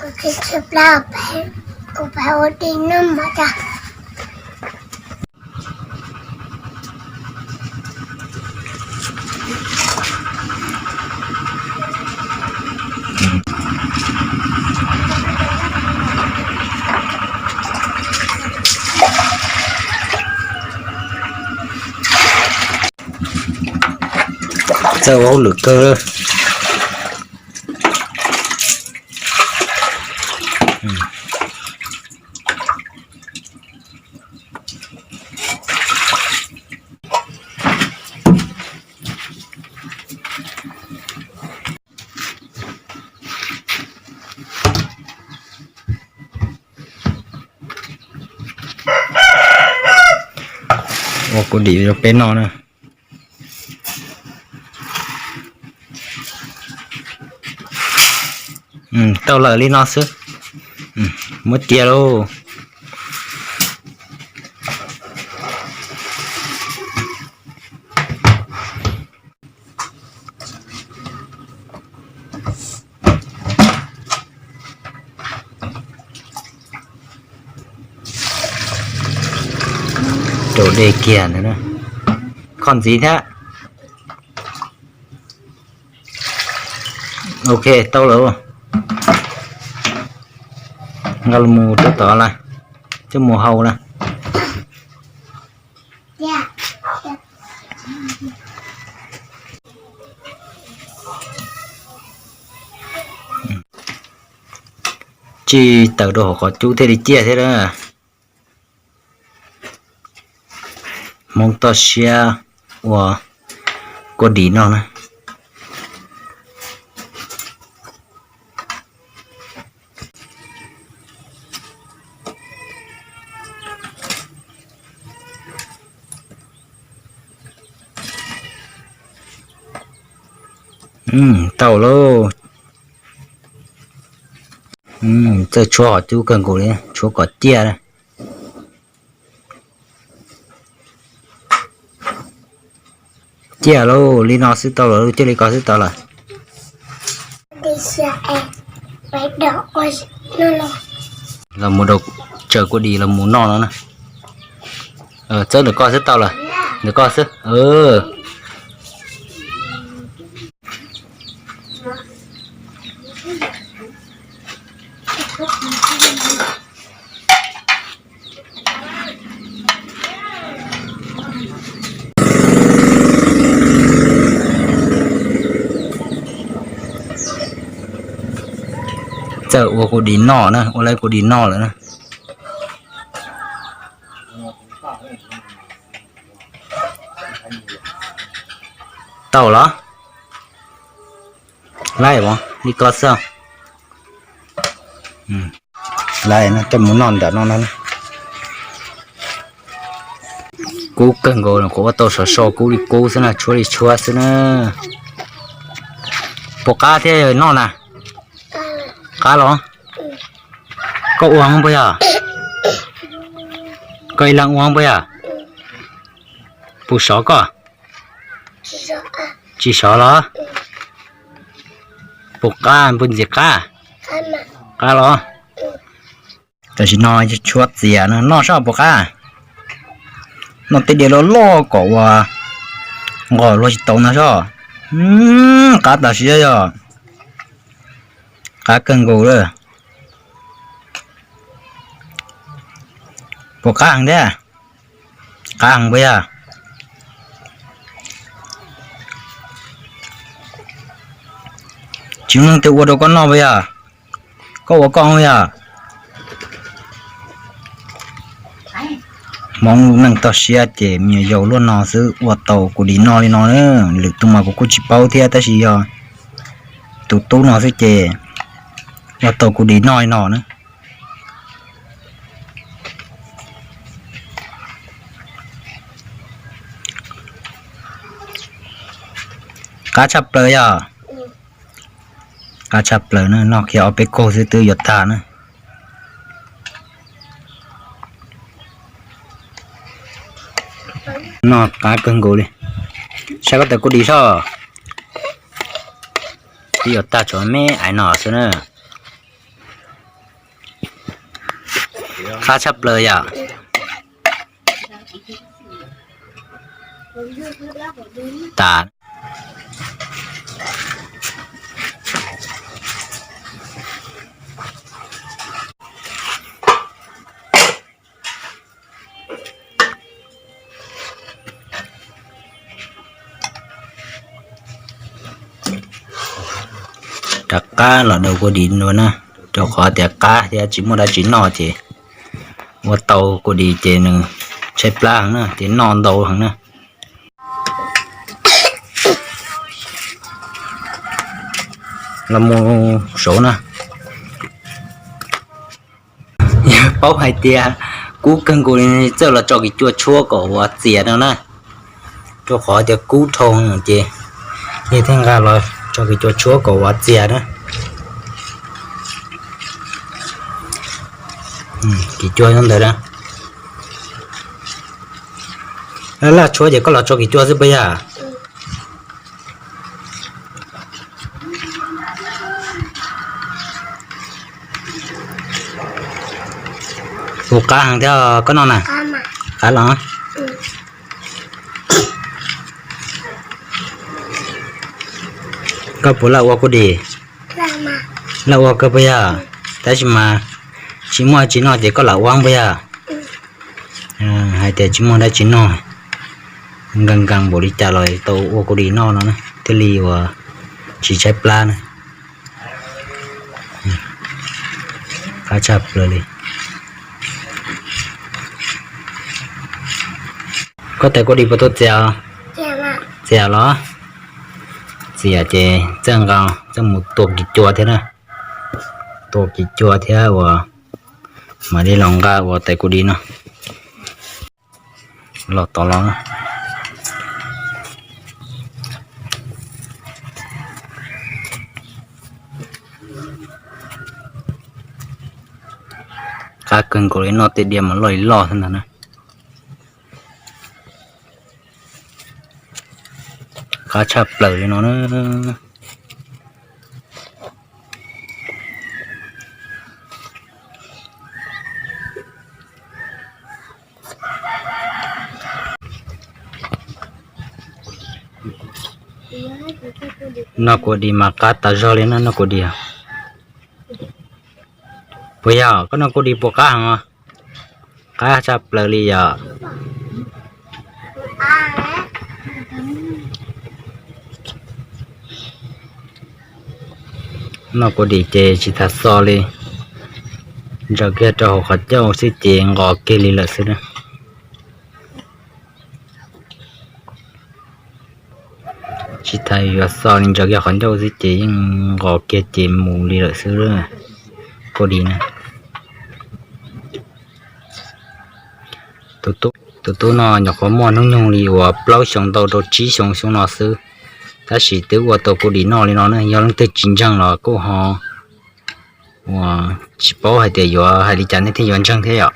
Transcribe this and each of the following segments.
Tsis tshua plab, kuv pab ua dej noj mov tso. Txawj ua hauj lwm kawg. Ua kuv dim rau peb noj na. Tau lawm li no xwb. Muab cia lauj. Rau dej kiag ntawd, kho ntxiv thiab. Ok, tau lawm. Nqa los mus rau tod lawm, coj mus hau lawm. Tsis tawm rau hauv qhov cub thiaj li ciaj thiab lawm. Hmoob toj siab ua kua dis noj na. Tau lauj. Txawj tshuab hom cub kawg nkaus li, tshuab kom ciaj. Ciaj lauj, li no xwb tau lawm, cia li ko xwb tau lawm. Los mus rau tsaws kua dis los mus noj no na. Txawb ntawm ko xwb tau lawm, ntawm ko xwb. Txawj ua kua dis noj na, ua lawv kua dis noj lawm na. Tau los? Laib os, li ko xwb. Laib no coj mus noj nram no no. Kub kawg nkaus, qhuav ua tau sov so kub li kub xwb na, tshuab li tshuab xwb na. Puas qab thiab noj na? Qab los? Koj ua puas yog? Koj ib leeg ua puas yog? Puas sov koj? Tsis sov los? Puas qab, puas ntxim qab? Qab los? Tam sim no tshuab txias no noj soj puas qab. Noj tej diav loj loj kom ua nqos luag tsis tau no soj. Qab tam sim yog qab kawg nkaus lawm. Puas qab heev thiab? Qab heev puas yog? Tsis muaj leej twg ua rau koj noj puas yog? Koj ua koj puas yog? Hmoob neej toj siab ces me nyuam yaus luaj no xwb ua tau kuv dim noj li no na. Lwm tus mas kuv kuj tsis paub thiab, tab sis yog tus tub no xwb ces ua tau kuv dim noj li no na. Qab tshaj plaws yog? Qab tshaj plaws na, noj kiag ob peb kaug xwb twb yuav tag na. Noj qab kawg nkaus li. Saib koj tawm kuv dim soj. Twb yuav tag, tshuav me aiv no xwb na. Qab tshaj plaws yom. Tas. Rov qab los daus kua dis dua na, rau qhov tias qab thiab tsis muaj dab tsi noj ces ua tau kua dis ces nws tshaib plab heev na, ces noj ntau heev na. Los mus saud na. Yog paub hais tias kub kawg nkaus li txawj los tso kis cua tshuab kom ua txias no na. Rau qhov tias kub dhau ces yog thiaj nqa los tso kis cua tshuab kom ua txias na. Kis cua nyob ntawd na. Laj tshuab ces koj los tso kis cua xwb puas yog? Puas qab heev thiab koj noj na? Qab los. Koj puas laj ua kua dis? Laj ua kawg puas yog? Tab sis mas tsis muaj tsis noj ces koj lam ua puas yog? Hais tias tsis muaj dab tsi noj, nkees nkees npaum li cas los tau ua kua dis noj no na thiaj li uas tsis tshaib plab na. Qab tshaj plaws li. Koj tais kua dis puas tau txias? Txias los? Txias ces txawj nqa, txawj mus tua kis cua thiab na. Tua kis cua thiab uas mam li los nqa ua tais kua dis no. Los tod los. Qab kawg nkaus li, noj tej diav mas loj li loj thiab ntag na. Qab tshaj plaws li no na. Noj kua dis mas qab tas zog li na, noj kua dis. Puas yog koj noj kua dis puas qab heev? Qab tshaj plaws li yom. Noj kua dis ces tsis tas xo li, ntsaws kiag rau hauv qhov ncauj xwb ces nqos kiag li lawm xwb. Tsis tas yuav xo li, ntsaws kiag qhov ncauj xwb ces yeej nqos kiag ces mus li lawm xwb. Kua dis na. Tus tub no nyuam qhuav muaj hnub nyoog li uas plaub xyoo ntau rau tsib xyoo xyoo no xwb, tab sis twb ua tau kua dis noj li no na. Yog leej twg tsis ntseeg los kuj ho uas tsis paub hais tias yuav hais li cas nej thiaj yuav ntseeg thiab yom.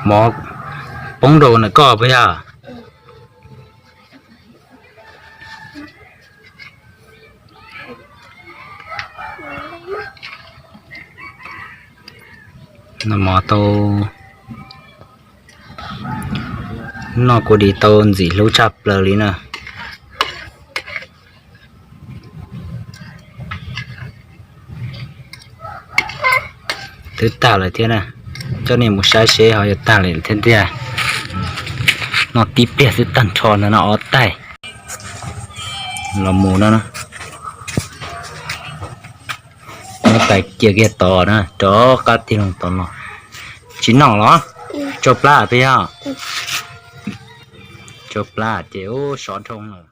Mov poob rau ntawm koj puas yog? Noj mov tau, noj kua dis tau ntxim hlub tshaj plaws li na. Twb tag lawm thiab na, coj nej mus saib seb ho yuav tag lawm thiab tiag. Noj tib pliag xwb tag nrho ntag no ob taig. Los mus no, muab tais cia kiag tod na, rov qab tig loo tod los. Tsis noj los? Tsau plab peb yog? Tsau plab ces ub sov dhau lawm.